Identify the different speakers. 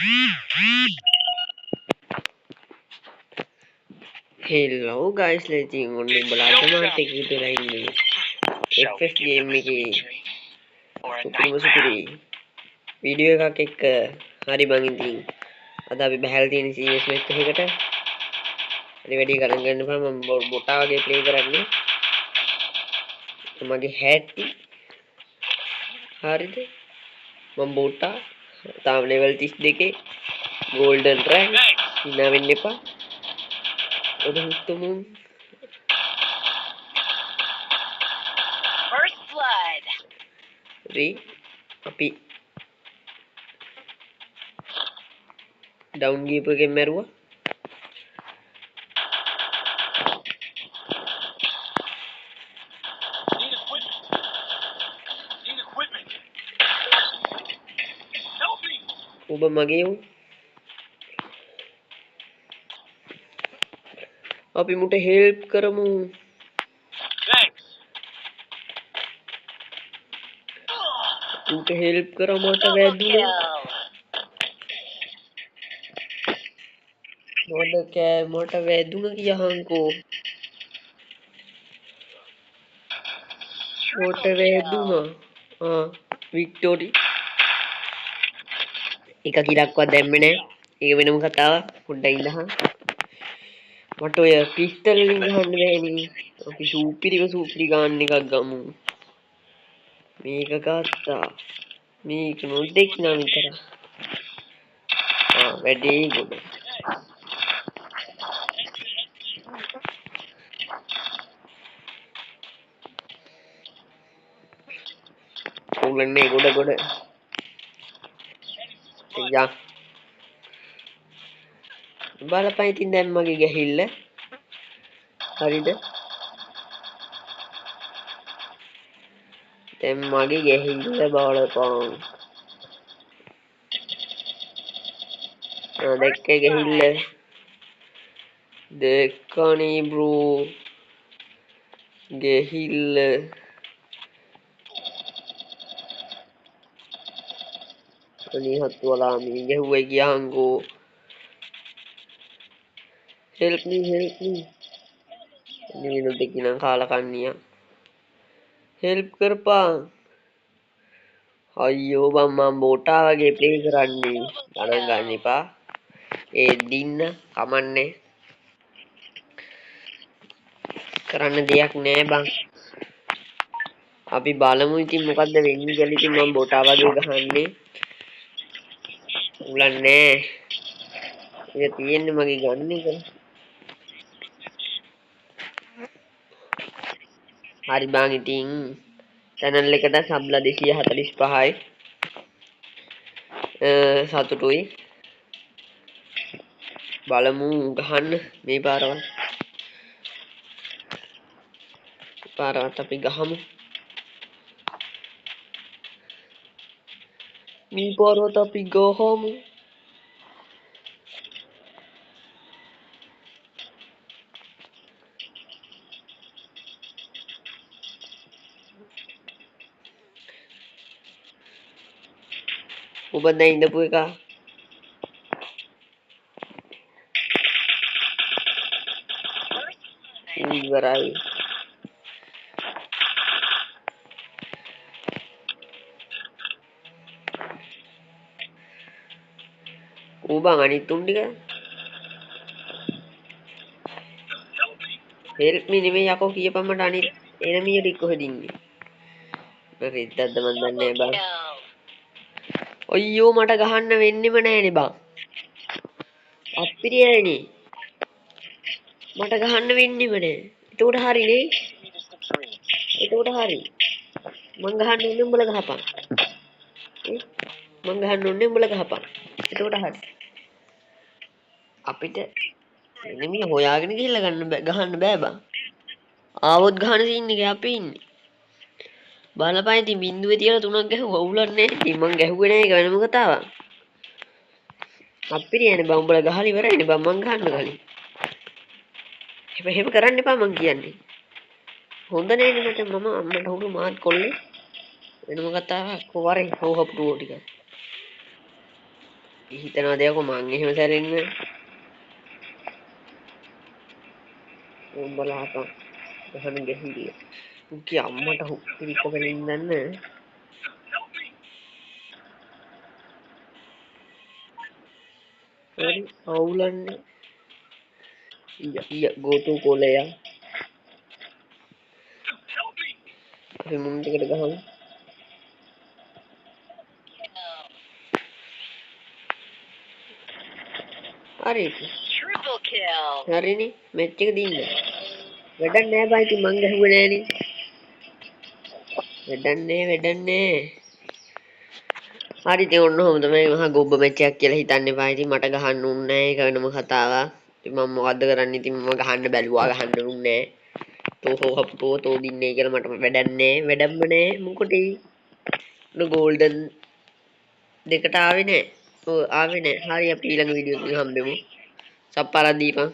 Speaker 1: Hello guys, ඉතින් ඔන්න උඹලා අද මාත් එක්ක එකතු වෙලා ඉන්නේ FF game එකේ සුපිරිම සුපිරි වීඩියෝ එකක් එක්ක. හරි බං, ඉතින් අද අපි බහැලා තියෙන CS match එකකට. හරි, වැඩි ගණන් ගන්න එපා, මම බොටා වගේ ප්ලේ කරන්නේ මගේ හැටි. හරිද? මම බොටා තාම ලෙවල් 32 ගෝල්ඩන් රෑන්ක්. හිනා වෙන්න එපා. ඔබ හිතමු.
Speaker 2: First blood.
Speaker 1: හරි, අපි ඩවුන් ගියපු එකෙන් මැරුවා.
Speaker 3: Need equipment. Need equipment. Help me.
Speaker 1: ඔබ මගේ උන්. අපි මුට හෙල්ප් කරමු.
Speaker 3: Thanks.
Speaker 1: ඌට හෙල්ප් කරා, මට
Speaker 2: Double
Speaker 1: වැදුනා.
Speaker 2: kill.
Speaker 1: මට කෑ, මට වැදුන කියහන්කෝ. මට
Speaker 2: Triple kill.
Speaker 1: වැදුනා. ආ, වික්ටෝරි. එක කිලක්වත් දැම්මේ නෑ. ඒක වෙනම කතාවක්. පොඩ්ඩක් ඉඳහන්. මට ඔය පිස්තල් වලින් ගහන්න බෑනේ. අපි සූපිරිම සූපිරි ගාන්න එකක් ගමු. මේක ගත්තා. මේක නොදෙක් නම් විතර. ආ, වැඩේ ගොඩ. උගන්නේ ගොඩ ගොඩ. යා. බලපන් ඉතින් දැන් මගේ ගැහිල්ල. හරිද? දැන් මගේ ගැහිල්ල බලපන්. ආ, දැක්ක ගැහිල්ල. දැක්කනේ බ්‍රෝ. ගැහිල්ල. අනේ හත්වලා මේ ගැහුවයි කියහන්කෝ. Help me, help me. අනේ නොදෙකි නම් කාලා කන්නියා. හෙල්ප් කරපන්. අයියෝ බං, මං බෝටා වගේ ප්ලේ කරන්නේ. ගණන් ගන්න එපා. ඒ දින්න කමන්නේ. කරන්න දෙයක් නෑ බං. අපි බලමු ඉතින් මොකද්ද වෙන්නේ කියලා. ඉතින් මං බෝටා වගේ ගහන්නේ. උලන්නේ නෑ. ඒක තියෙන්නේ මගේ ගන්න එක. හරි බං, ඉතින් චැනල් එකට සබ්ලා 245යි. සතුටුයි. බලමු ගහන්න මේ පාරවත්. පාරවත් අපි ගහමු. මේ පාරවත් අපි ගහමු. ඔබ දැන් ඉඳපු එක ඉවරයි. ඌ බං අනිත් උන් ටික හෙල්ප් මී නෙමෙයි යකෝ, කියපන් මට අනිත් එනමිය ටික කොහෙද ඉන්නේ? මම රෙද්දක්ද මන් දන්නේ නෑ බං.
Speaker 2: Double kill.
Speaker 1: අයියෝ මට ගහන්න වෙන්නෙම නෑනේ බං. අප්පිරියනේ. මට ගහන්න වෙන්නෙම නෑ. එතකොට හරිනේ. එතකොට හරි. මං ගහන්න ඕනේ උඹලා ගහපන්. ඈ මං ගහන්න ඕනේ උඹලා ගහපන්. එතකොට හරි. අපිට එනිමිය හොයාගෙන ගිහිල්ලා ගන්න බෑ, ගහන්න බෑ බං. ආවොත් ගහන සීන් එකේ අපි ඉන්නේ. බලපන් ඉතින් බින්දුවේ තියලා තුනක් ගැහුවා. අවුලක් නෑ ඉතින් මං ගැහුවේ නෑ, ඒක වෙනම කතාවක්. අප්පිරියනේ බං, උඹලා ගහලා ඉවරයිනේ බං, මං ගහන්න කලින්. එහෙම කරන්න එපා මං කියන්නේ. හොඳ නෑනේ මචං, මම අම්මට හුරු මාත් කොල්ලේ. වෙනම කතාවක්. කො වරේ හොහපුරුවෝ ටික. හිතනවාද යකෝ මං එහෙම සැරෙන්න? උඹලා හපන්. ගහන ගැහිල්ල. උන්ගේ අම්මට හුක්කිරික වලින් දන්න. හරි අවුලන්නේ. ඊය ඊය ගෝතු කොලයා. අපි මුන් ටිකට ගහමු. හරි හරිනේ, මැච් එක දින්න. වැඩක් නෑ බා, ඉතින් මං ගැහුවේ නෑනේ. වැඩක් නෑ, වැඩක් නෑ. හරි ඉතින් ඔන්න ඔහොම තමයි. මහා ගොබ්බ මැච් එකක් කියලා හිතන්න එපා. ඉතින් මට ගහන්න උන්නේ නෑ, ඒක වෙනම කතාවක්. ඉතින් මම මොකද්ද කරන්නේ? ඉතින් මම ගහන්න බැලුවා, ගහන්න උන්නේ නෑ. තෝ හෝ හප්පෝ තෝ දින්නේ කියලා මට වැඩක් නෑ, වැඩක්ම නෑ. මොකටද? ඔන්න ගෝල්ඩන් දෙකට ආවේ නෑ. ඔව් ආවේ නෑ. හරි, අපි ඊළඟ වීඩියෝ එකකින් හම්බෙමු. සප්පාරක් දීපන්.